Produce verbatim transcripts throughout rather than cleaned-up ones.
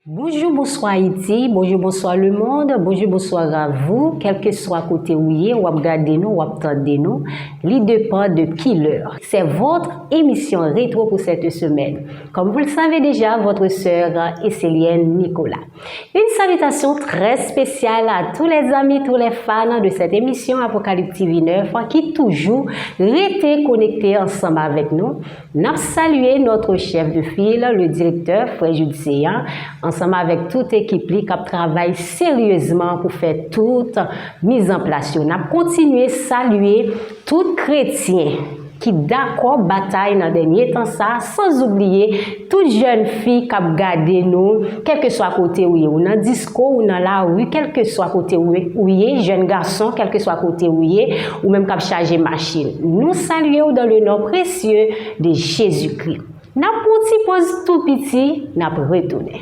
Bonjour, bonsoir Haïti, bonjour, bonsoir le monde, bonjour, bonsoir à vous, quel que soit côté où vous êtes, w ap gade nou, w ap tande nou, li depan de ki lè. C'est votre émission rétro pour cette semaine. Comme vous le savez déjà, votre sœur Esselienne Nicolas. Une salutation très spéciale à tous les amis, tous les fans de cette émission Apocalypse T V neuf ki toujou rete konekte ansanm avèk nou. N ap salye notre chef de file, le directeur, frè Jude Céant, ansanm avèk tout ekip li k ap travay seryezman pou fè tout mizanplas yo. N ap kontinye salye tout kretyen ki dakò batay nan dènye tan sa, san oubliye tout jèn fi k ap gade nou, kèlkeswa kote ou ye, ou nan disko, ou nan lari, kèlkeswa kote ou ye, jèn gason, kèlkeswa kote ou ye, ou menm k ap chaje machin. Nou salye w dans le nom précieux de Jésus-Christ. N ap pran yon ti poz tou piti, n ap retounen.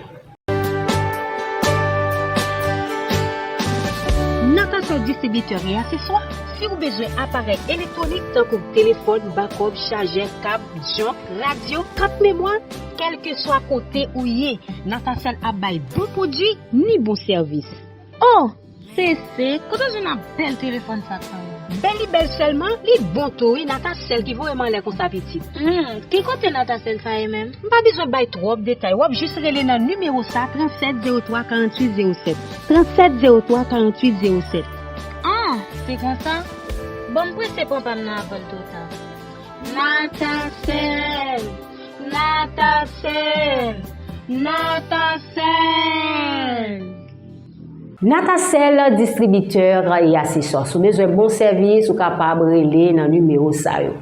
Natacel distribitè e aseswa. Si w bezwen aparèy elektwonik tankou telefòn, bakòp, chajè, kab, jant, radyo, kat memwa, kèlkeswa kote ou ye, Natacel ap bay bon pwodui ni bon sèvis. Oh! Sese, kote w jwenn ak bèl telefòn sa kanmenm? Bèl li bèl sèlman, li bon tou wi, Natacel ki voye m anlè konsa pitit. Hmm, ki kote Natacel sa ye menm? M pa bezwen bay twòp detay, w ap jis rele nan nimewo sa, trannsèt zewo twa karanntuit zewo sèt. Trannsèt zewo twa karanntuit zewo sèt. Ah, se konsa? Bon, m prese pran pa m nan avan l twò ta. Natacel! Natacel! Natacel! Natacel distribitè e aseswa. Si w bezwen bon sèvis, ou kapab rele nan nimewo sa yo.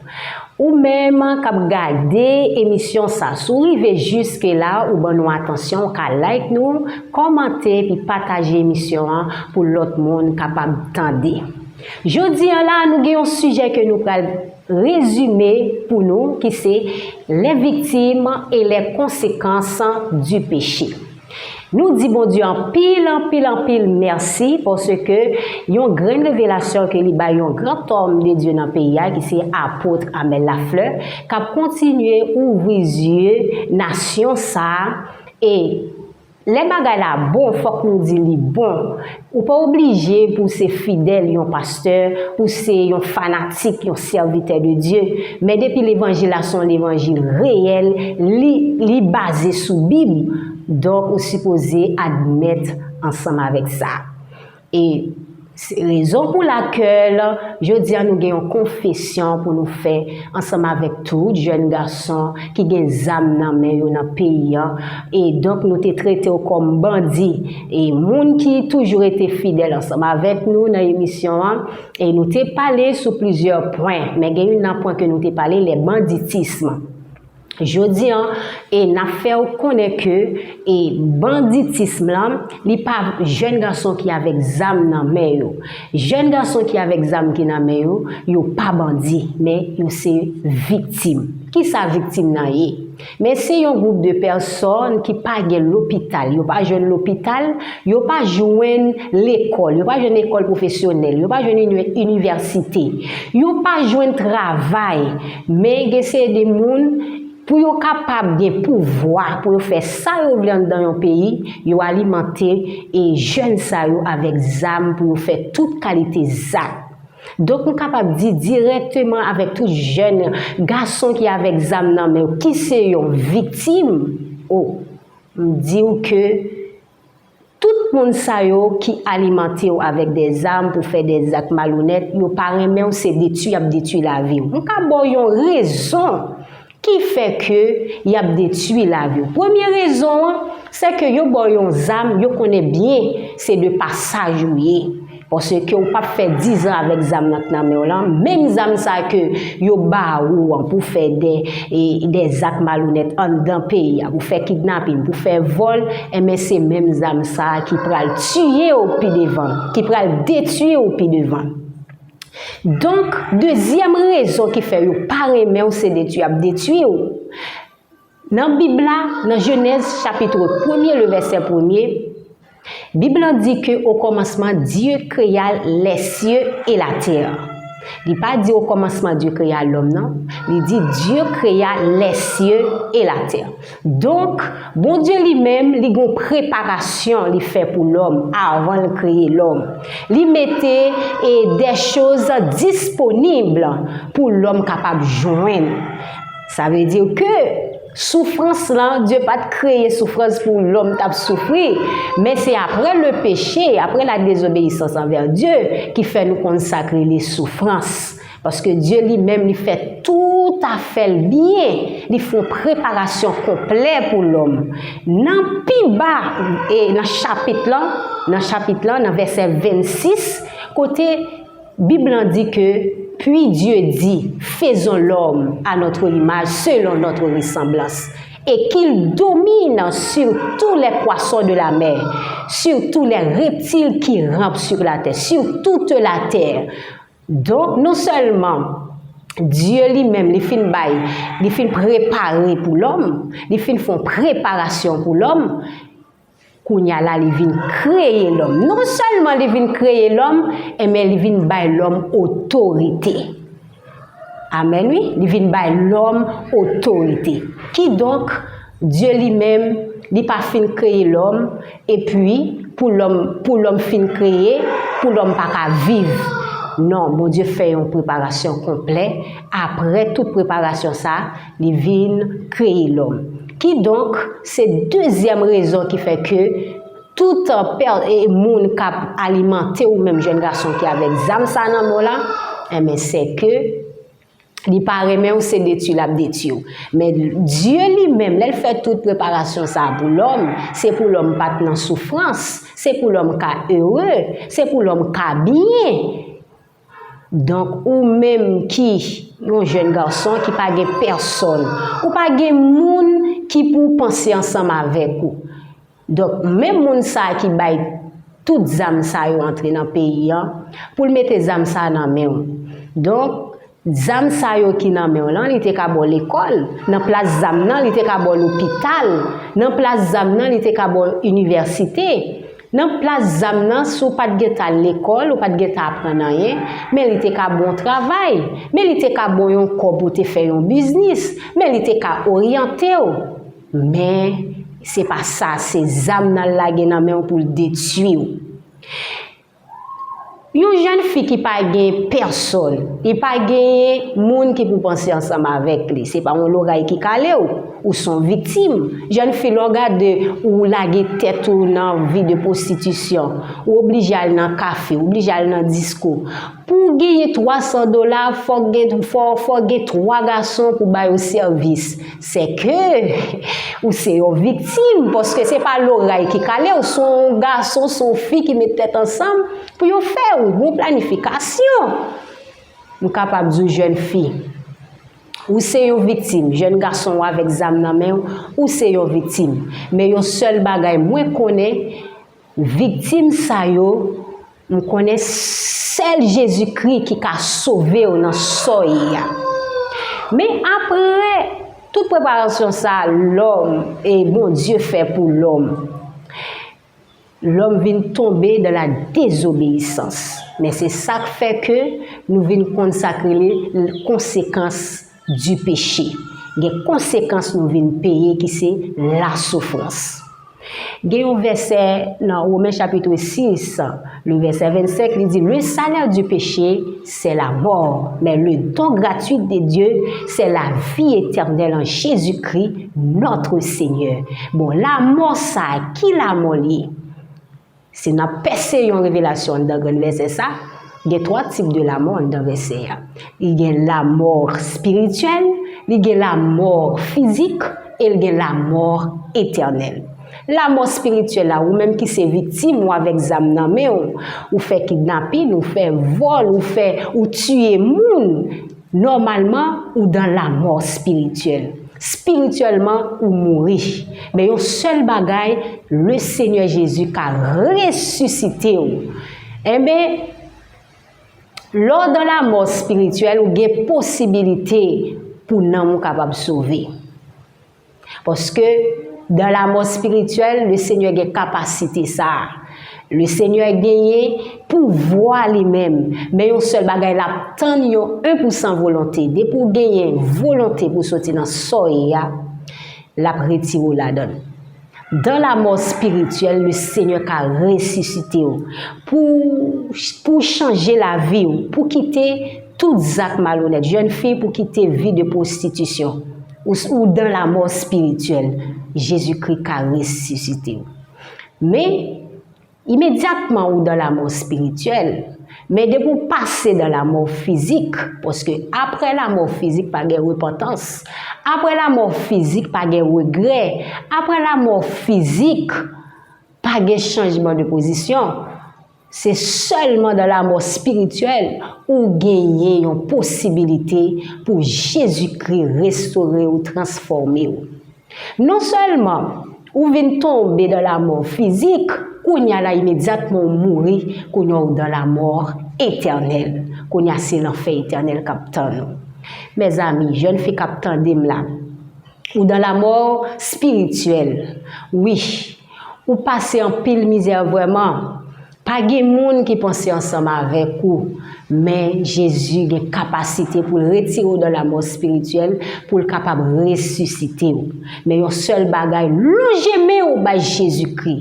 Ou menm k ap gade emisyon sa, si w rive jiske la, ou ban nou atansyon, ou ka like nou, kòmante, epi pataje emisyon an pou lòt moun kapab tande. Jodi a la, nou gen yon sijè ke nou pral rezime pou nou, ki se les victimes et les conséquences du péché. Nou di Bondye anpil, anpil, anpil mèsi paske yon grenn revelasyon ke li bay yon gran òm de Dye nan peyi a, ki se apot Amel Lafleur, k ap kontinye ouvri zye nasyon sa a. E lè bagay la bon, fòk nou di li bon. Ou pa oblije pou w se fidèl yon pastè, pou w se yon fanatik, yon sèvitè de Dye. Men depi levanjil la se yon levanjil reyèl, li, li baze sou Bib, donk ou sipoze admèt ansanm avèk sa. E se rezon pou lakèl jodi a nou gen yon konfesyon pou nou fè ansanm avèk tout jèn gason ki gen zam nan men yo nan peyi a. E donk nou te trete w kòm bandi. E moun ki toujou rete fidèl ansanm avèk nou nan emisyon an, e nou te pale sou plizyè pwen, men gen youn nan pwen ke nou te pale, le banditisme. Jodi a, e n ap fè w konnen ke, e banditism lan, li pa jèn gason ki avèk zam nan men yo. Jèn gason ki avèk zam ki nan men yo, yo pa bandi, men yo se viktim. Kisa viktim nan ye? Men se yon gwoup de pèsòn ki pa gen lopital, yo pa jwenn lopital, yo pa jwenn lekòl, yo pa jwenn lekòl pwofesyonèl, yo pa jwenn inivèsite, yo pa jwenn travay, men gen se de moun, pou yo kapab gen pouvwa, pou yo fè sa yo vle anndan yon peyi, yo alimante e jèn sa yo avèk zam pou yo fè tout kalite zak. Donk, nou kapab di dirèkteman avèk tout jèn gason ki avèk zam nan men yo, ki se yon viktim, o, m di w ke tout moun sa yo ki alimante w avèk de zam pou fè de zak malonèt, yo pa renmen w, se detwi y ap detwi lavi w. M ka ba w yon rezon ki fè ke y ap detwi lavi w. Premye rezon an, se ke yo ba w yon zam, yo konnen byen se de pasaj ou ye. Paske w p ap fè dizan avèk zam nan k nan men w lan. Menm zam sa ke yo ba ou an pou fè de, e, de zak malonèt anndan peyi a, pou fè kidnapin, pou fè vòl, enben se menm zam sa ki pral tiye w pi devan, ki pral detwi w pi devan. Donk, dezyèm rezon ki fè yo pa renmen w, se detwi y ap detwi w. Nan Bib la, nan Jenèz chapit premye, le vèsè premye, Bib lan di ke au commencement, Dieu créa les cieux et la terre. Li pa di au commencement Dieu créa l'homme, non. Li di Dieu créa les cieux et la terre. Donk, Bondye li menm, li gon preparasyon li fè pou lòm avan l kreye lòm. Li mete e, des choses disponibles pou lòm kapab jwenn. Sa vle di ke soufrans lan, Dye pa t kreye soufrans pou lòm t ap soufri, men se apre le péché, apre la désobéissance envers Dieu, ki fè nou konn sa k rele soufrans. Paske Dye li menm, li fè tout afè l byen, li fè yon preparasyon konplè pou lòm. Nan pi ba, e nan chapit lan, nan chapit lan, nan vèsè vennsis, kote Bib lan di ke, puis Dieu dit, faisons l'homme à notre image, selon notre ressemblance, et qu'il domine sur tous les poissons de la mer, sur tous les reptiles qui rampent sur la terre, sur toute la terre. Donk, non sèlman Dye li menm, li fin bay, li fin prepare pou lòm, li fin fè yon preparasyon pou lòm, kounye a la, li vin kreye lòm. Non sèlman li vin kreye lòm, enben, li vin bay lòm otorite. Amèn, wi. Li vin bay lòm otorite. Kidonk, Dye li menm, li pa fin kreye lòm, epi pou lòm, pou lòm fin kreye, pou lòm pa ka viv. Non, Bondye fè yon preparasyon konplè. Apre tout preparasyon sa, li vin kreye lòm. Kidonk, se dezyèm rezon ki fè ke tout, e, pè-, e, moun k ap alimante ou menm jèn gason ki avèk zam sa nan men w la, enben, se ke li pa renmen w, se detwi l ap detwi w. Men Dye li menm, lè l fè tout preparasyon sa a pou lòm, se pou lòm pa t nan soufrans, se pou lòm ka ere, se pou lòm ka byen. Donk, ou menm ki yon jèn gason ki pa gen pèsòn, ou pa gen moun ki pou panse ansanm avèk ou. Donk, menm moun sa a ki bay tout zam sa yo antre nan peyi an, pou l mete zam sa nan men w. Donk, zam sa yo ki nan men w lan, li te ka ba w lekòl. Nan plas zam nan, li te ka ba w lopital. Nan plas zam nan, li te ka ba w inivèsite. Nan plas zam nan, si w pa t gentan al lekòl, ou pa t gentan aprann anyen, men li te ka ba w yon travay, men li te ka ba w yon kòb pou w te fè yon biznis, men li te ka oryante w. Men, se pa sa, se zam nan l lage nan men w pou l detwi w. Yon jèn fi ki pa gen pèsòn, li pa genyen moun ki pou panse ansanm avèk li. Se pa yon loray ki kale w, ou se yon viktim. Jèn fi, lè w gade ou lage tèt ou nan vi de pwostitisyon, ou oblije al nan kafe, ou oblije al nan disko. Pou w genyen twa san dola, fò w gen, fò, fò w gen twa gason pou ba yo sèvis. Se ke ou se yon viktim, paske se pa loray ki kale w, se yon gason, se yon fi ki met tèt ansanm pou yo fè w yon planifikasyon. M kapab di w, jèn fi, ou se yon viktim. Jèn gason w avèk zam nan men w, ou se yon viktim. Men yon sèl bagay mwen konnen, viktim sa yo, m konnen sèl Jezikri ki ka sove w nan sa w ye a. Men apre tout preparasyon sa a, lòm, e Bondye fè pou lòm, lòm vin tonbe dans la désobéissance. Men se sa k fè ke nou vin konn sa k rele konsekans du péché. Gen konsekans nou vin peye ki se lasoufrans. Gen yon vèsè nan Women chapit sis, le vèsè vennsenk, li di, le salaire du péché, c'est la mort, mais le don gratuit de Dieu, c'est la vie éternelle en Jésus-Christ, notre Seigneur. Bon, lanmò sa a, ki lanmò li ye? Si n ap pèse yon revelasyon anndan grenn vèsè sa, gen twa tip de lanmò anndan vèsè a. Li gen lanmò espirityèl, li gen lanmò fizik, e l gen lanmò etènèl. Lanmò espirityèl la, ou menm ki se viktim, ou avèk zam nan men w, ou fè kidnapin, ou fè vòl, ou fè, ou tiye moun, nòmalman, ou dan lanmò espirityèl. Espirityèlman, ou mouri. Men yon sèl bagay, le Seigneur Jésus ka resisite w. Enben, lè w dan lanmò espirityèl, ou gen posibilite pou nanm ou kapab sove. Paske, dan lanmò espirityèl, le Seigneur gen kapasite sa a. Lesenyè genyen pouvwa li menm, men yon sèl bagay l ap tann, yon en pou san volonte. Depi w genyen volonte pou soti nan sa w ye a, l ap retire w ladan l. Dan lamò espirityèl, Lesenyè ka resisite w pou, pou chanje lavi w, pou kite tout zak malonèt. Jèn fi, pou kite vi de pwostitisyon. Ou, ou dan lamò espirityèl, Jezikri ka resisite w. Men, imedyatman ou dan lamò espirityèl, men depi w pase dan lamò fizik, paske apre lamò fizik pa gen repantans, apre lamò fizik pa gen regrè, apre lamò fizik pa gen chanjman de pozisyon. Se sèlman dan lamò espirityèl ou genyen yon posibilite pou Jezikri restore w, transfòme w. Non sèlman ou vin tonbe dan lamò fizik, kounye a la imedyatman ou mouri, kounye a ou dan lamò etènèl. Kounye a se lanfè etènèl k ap tann ou. Mezanmi, jèn fi k ap tande m la, ou dan lamò espirityèl. Wi, ou pase anpil mizè vrèman. Pa gen moun ki panse ansanm avèk ou, men Jezi gen kapasite pou l retire w dan lamò espirityèl, pou l kapab resisite w. Men yon sèl bagay, lonje men w bay Jezikri.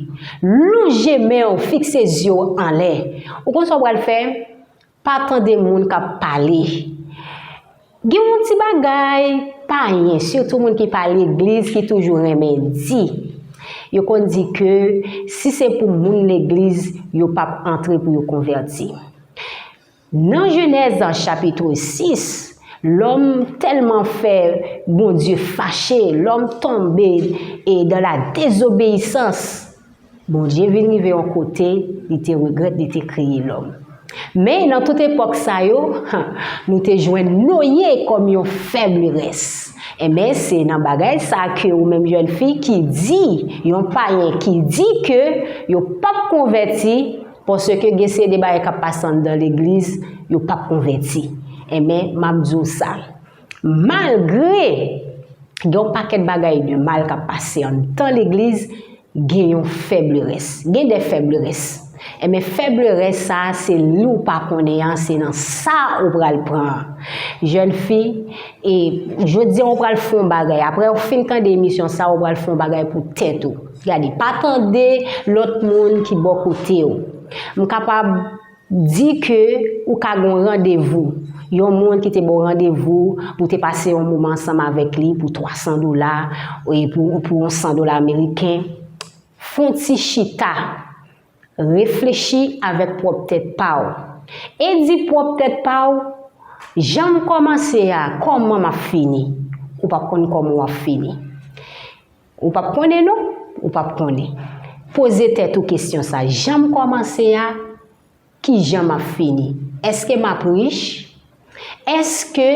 Lonje men w, fikse zye w anlè. Ou konn sa w pral fè? Pa tande moun k ap pale. Gen yon ti bagay payen, sitou moun ki pa legliz, ki toujou renmen di. Yo konn di ke si se pou moun legliz, yo p ap antre pou yo konvèti. Nan Jenèz chapit sis, lòm tèlman fè Bondye fache, lòm tonbe e dan la dezobeyisans. Bondye vin rive yon kote, li te regrèt li te kreye lòm. Men nan tout epòk sa yo, nou te jwenn Noye kòm yon fèblerès. Enben, se nan bagay sa ke ou menm jèn fi ki di, yon payen ki di ke yo p ap konvèti, paske gen seri de bagay k ap pase anndan legliz, yo p ap konvèti. Enben, m ap di w sa. Malgre gen yon pakèt bagay de mal k ap pase anndan legliz, gen yon fèblerès. Gen de fèblerès. Enben, fèblerès sa a, se li w pa konnen an, se nan sa ou pral pran an. Jèn fi, e jodi a ou pral fè yon bagay. Apre ou fin tande emisyon sa a, ou pral fè yon bagay pou tèt ou. Gade, pa tande lòt moun ki bò kote w. M kapab di ke ou ka gen yon randevou. Yon moun ki te ba w randevou pou te pase yon moman ansanm avèk li pou twa san dola, e pou, pou yon san dola ameriken. Fè yon ti chita, reflechi avèk pwòp tèt pa w. E di pwòp tèt pa w, jan m kòmanse a, kòman m ap fini? Ou p ap konn kòman w ap fini. Ou p ap konnen non, ou p ap konnen. Poze tèt ou kesyon sa, jan m kòmanse a, kijan m ap fini? Èske m ap rich? Èske,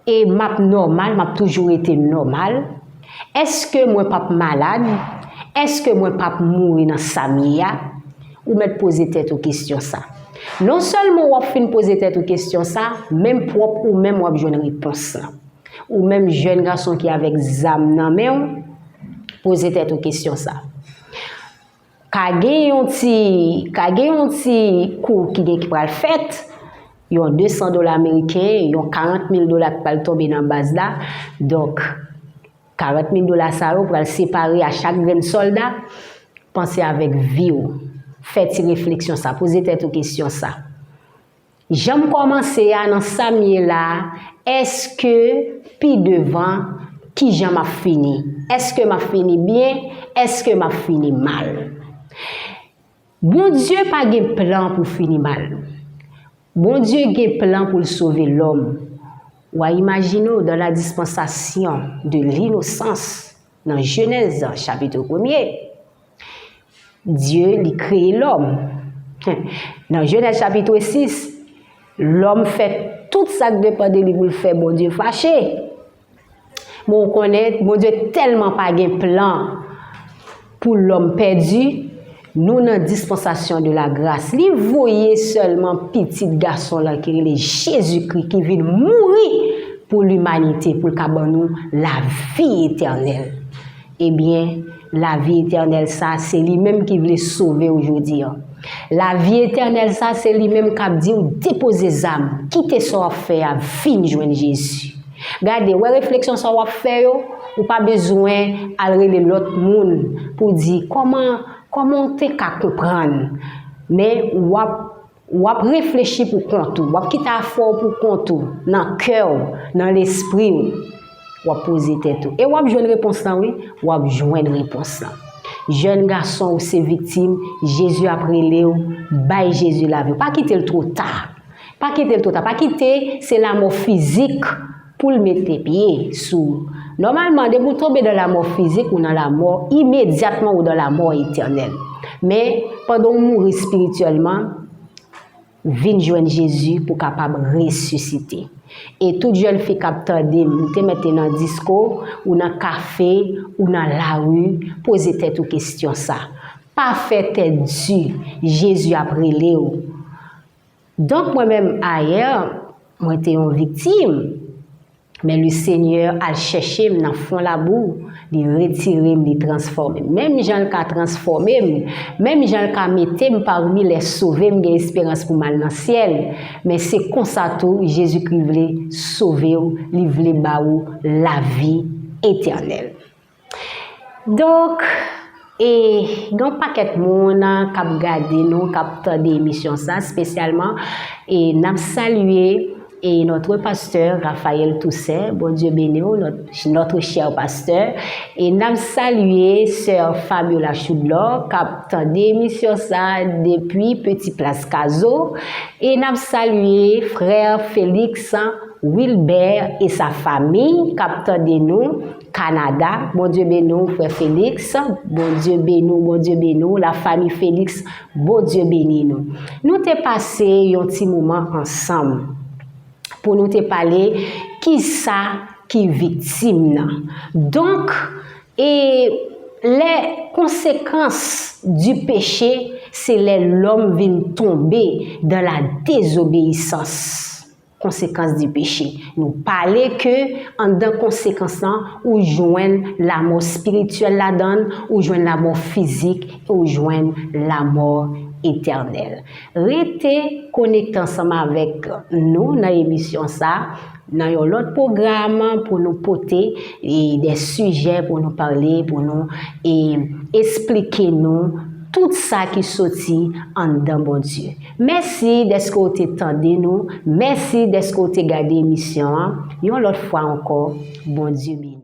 e, m ap nòmal, m ap toujou rete nòmal? Èske mwen p ap malad? Èske mwen p ap mouri nan sa m ye a? Ou mèt poze tèt ou kesyon sa. Non sèlman w ap fin poze tèt ou kesyon sa, menm pwòp ou menm w ap jwenn repons lan. Ou menm jèn gason ki avèk zam nan men w, poze tèt ou kesyon sa. Ka gen yon ti, ka gen yon ti kou ki gen ki pral fèt, yon de san dola ameriken, yon karant mil dola ki pral tonbe nan baz la. Donk, karant mil dola sa yo pral separe a chak grenn sòlda. Panse avèk vi w. Fè ti refleksyon sa, poze tèt ou kesyon sa. Jan m kòmanse a, nan sa m ye la a, èske pi devan, kijan m ap fini? Èske m ap fini byen? Èske m ap fini mal? Bondye pa gen plan pou fini mal. Bondye gen plan pou l sove lòm. W a imajine w dans la dispensation de l'innocence, nan Jenèz chapit premye. Dye, li kreye lòm. Nan Jenèz chapit sis, lòm fè tout sa k depann de li pou l fè, Bondye fache. Men w konnen, Bondye tèlman pa gen plan pou lòm pèdi, nou nan dispensasyon de la gras. Li voye sèlman pitit gason l lan ki rele Jezikri ki vin mouri pou limanite, pou l ka ban nou lavi etènèl. Ebyen, lavi etènèl sa, se li menm ki vle sove w jodi a. Lavi etènèl sa, se li menm k ap di w depoze zam, kite sa w ap fè a, vin jwenn Jezi. Gade, wè refleksyon sa w ap fè yo, ou pa bezwen al rele lòt moun pou di kòman, kòman w te ka konprann. Men w ap W ap reflechi pou kont ou. W ap kite afè w pou kont ou, nan kè w, nan lespri w. W ap poze tèt ou. E w ap jwenn repons lan, wi. W ap jwenn repons lan. Jèn gason, ou se viktim. Jezi ap rele w. Bay Jezi lavi w. Pa kite l two ta. Pa kite l two ta. Pa kite se lanmò fizik pou l mete pye sou ou. Nòmalman, depi w tonbe nan lanmò fizik, ou nan lanmò, imedyatman ou nan lanmò etènèl. Men, pandan w mouri espirityèlman, vin jwenn Jezi pou w kapab resisite. E tout jèn fi k ap tande m, ou te mete nan disko, ou nan kafe, ou nan lari, poze tèt ou kesyon sa. Pa fè tèt di, Jezi ap rele w. Donk, mwen menm, ayè, mwen te yon viktim. Men Lesenyè al chèche m nan fon labou, li retire m, li transfòme m. Menm jan l ka transfòme m, menm jan l ka mete m parmi lè sove, m gen esperans pou m al nan syèl. Men se konsa tou, Jezikri vle sove w, li vle ba ou lavi etènèl. Donk, e, gen yon pakèt moun k ap gade nou, k ap tande emisyon sa, espesyalman, e n ap salye, e, notre pasteur Raphaël Toussaint, Bondye beni w, notre, notre cher pasteur, e n ap salye sè Fabiola Choudlor, k ap tande emisyon sa depi Petit Place Cazeau, e n ap salye frè Félix Wilbert et sa famille k ap tande nou Kanada. Bondye beni w, frè Félix. Bondye beni w, Bondye beni w. Lafami Félix, Bondye beni nou. Nou te pase yon ti moman ansanm pou nou te pale kisa ki viktim nan. Donk, e lè konsekans du péché, se lè lòm vin tonbe dans la désobéissance. Konsekans di peche. Nou pale ke anndan konsekans lan, ou jwenn lanmò espirityèl ladan l, ou jwenn lanmò fizik, e ou jwenn lanmò etènèl. Rete konekte ansanm avèk nou nan emisyon sa, nan yon lòt pwogram pou nou pote, e, de sijè pou nou pale, pou nou, e, esplike nou tout sa ki soti anndan Bondye. Mèsi dèske w te tande nou. Mèsi dèske w te gade emisyon an. Yon lòt fwa ankò, Bondye beni.